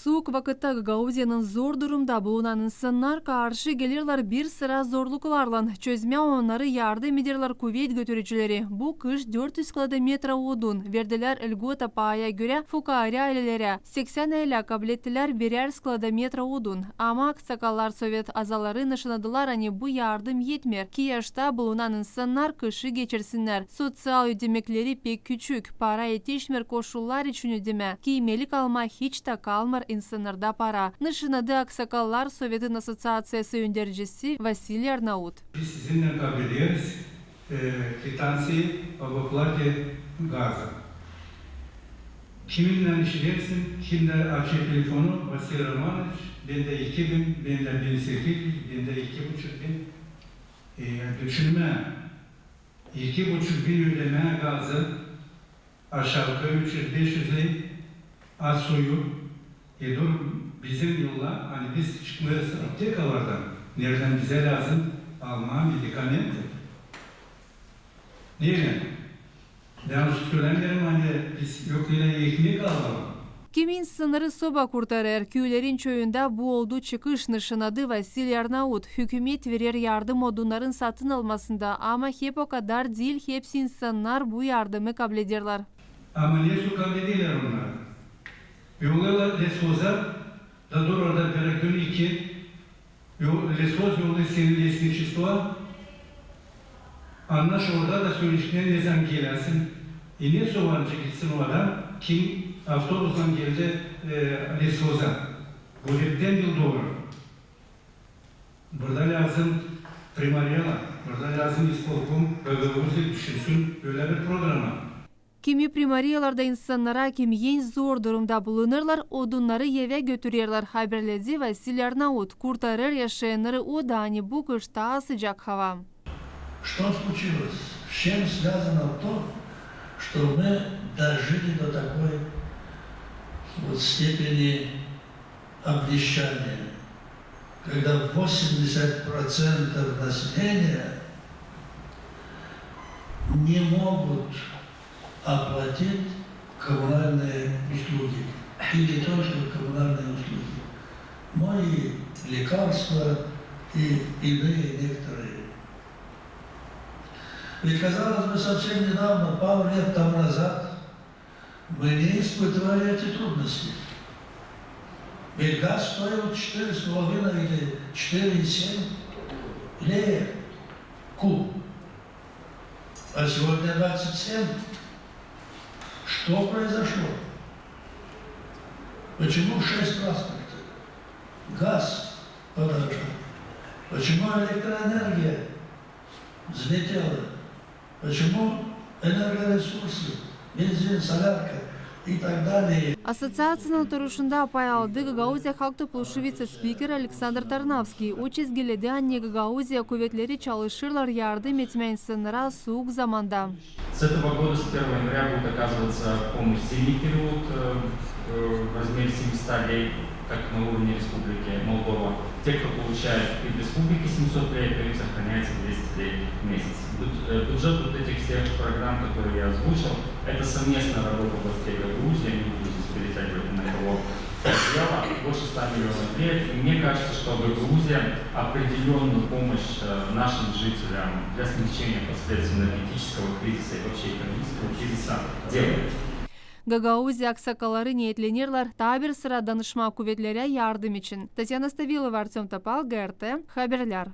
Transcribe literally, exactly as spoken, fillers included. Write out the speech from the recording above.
Suuk vakıtta Gagauziyanın zor durumda bulunan insannar karşı gelirlär bir sıra zorluklarlan. Çözmää onnarı yardım ederlär kuvet götürücüleri. Bu kış dört üz skladometra odun verdilär lgota paya görä fukaarä ailelerä. Seksän aylä kablettilär birär skladometra odun. Ama aksakallar sovet azaları nışanadılar, ani bu yardım etmeer, ki yaşta bulunan insannar kışı geçirsinnär. Soţial ödemekleri pek küçük, para etişmeer koşullar için ödemää, ki imelik almaa hiç tä kalmêêr insannarda para, nışanadı Aksakallar sovetin assoţiaţiyası öndercisi Vasilii Arnaut. Biz sizinnän kablederiz, e, kvitanţiyayı об оплате газа. Kiminnän işidersin, kim dä açêr telefonu, Vasilii Romanoviç, bendä iki bin, bendä bin sekiz üz, bendä iki buçuk bin. E, düşünmää, iki buçuk bin ödemää gazı, aşağı üküz, beş üz ley, a suyu, e, dur bizim yollar, ani biz çıkmêêrız aptekalardan, neredän bizä lääzım almaa medikamenti. Neredän? Bän sölämeerim, ani biz yok ölä ekmek alalım. Kimi insannarı soba kurtarêr, küülerin çoyunda bu oldu çıkış, nışanadı Vasilii Arnaut. Hükümet verer yardım odunnarın satın almasında, ama hep o kadar diil, hepsi insannar bu yardımı kablederlär. Ama ne su kablederlär onnar? Yollêêrlar leshoza, da dur orada bir gün iki, yo-, leshoz yollêêr seni lesniçestoya, annaş orada da söleceknär, ne zaman geläsin. E ne su var nicä gitsin o adam, kim avtobuslan geldi, e, leshoza. Bu heptän diil dooru. Burada lääzım primariyalar, burada lääzım ispolkom Gagauziya düşünsün ölä bir programa. Kimi primariyalarda insannara, kim en zor durumda bulunêrlar, odunnarı evä götürerlär, haberledi Vasilii Arnaut. Kurtarêr yaşayannarı o da, ani bu kış taa sıcak hava. Что случилось? С чем связано то, что мы дожили до такой вот степени обнищания, когда восемьдесят процентов населения не могут оплатить коммунальные услуги. И не только коммунальные услуги, но и лекарства, и иные некоторые. Ведь, казалось бы, совсем недавно, пару лет тому назад, мы не испытывали эти трудности. Ведь газ стоил четыре с половиной или четыре и семь лея куб. А сегодня двадцать семь. Что произошло? Почему в шесть раз как-то газ подорожал? Почему электроэнергия взлетела? Почему энергоресурсы, бензин, солярка и так далее? Assoţiaţiyanın oturuşunda pay aldı Gagauziya Halk Topluşu vitse-spikeri Aleksandr Tarnavskiy. O çizgiledi, ani Gagauziya kuvetleri çalışêrlar yardım etmää insannara suuk zamanda. С этого года, с первого января, будет оказываться помощь «Зимний период», э, э, в размере семисот лей, как на уровне Республики Молдова. Те, кто получает и в республике семьсот лей, то им сохраняется двести лей в месяц. Бюд-, э, бюджет вот этих всех программ, которые я озвучил, это совместная работа властей Гагаузии, я не буду здесь перетягивать на кого одеяло, больше ста миллионов лей. И мне кажется, что Гагаузия определённую помощь, э, нашим жителям для смягчения последствий энергетического кризиса и вообще экономического кризиса делает. Gagauziya aksakalları neetlenerlär taa bir sıra danışmaa kuvetlerä yardım için. Tatyana Stavilova, Artöm Topal, G R T haberlär.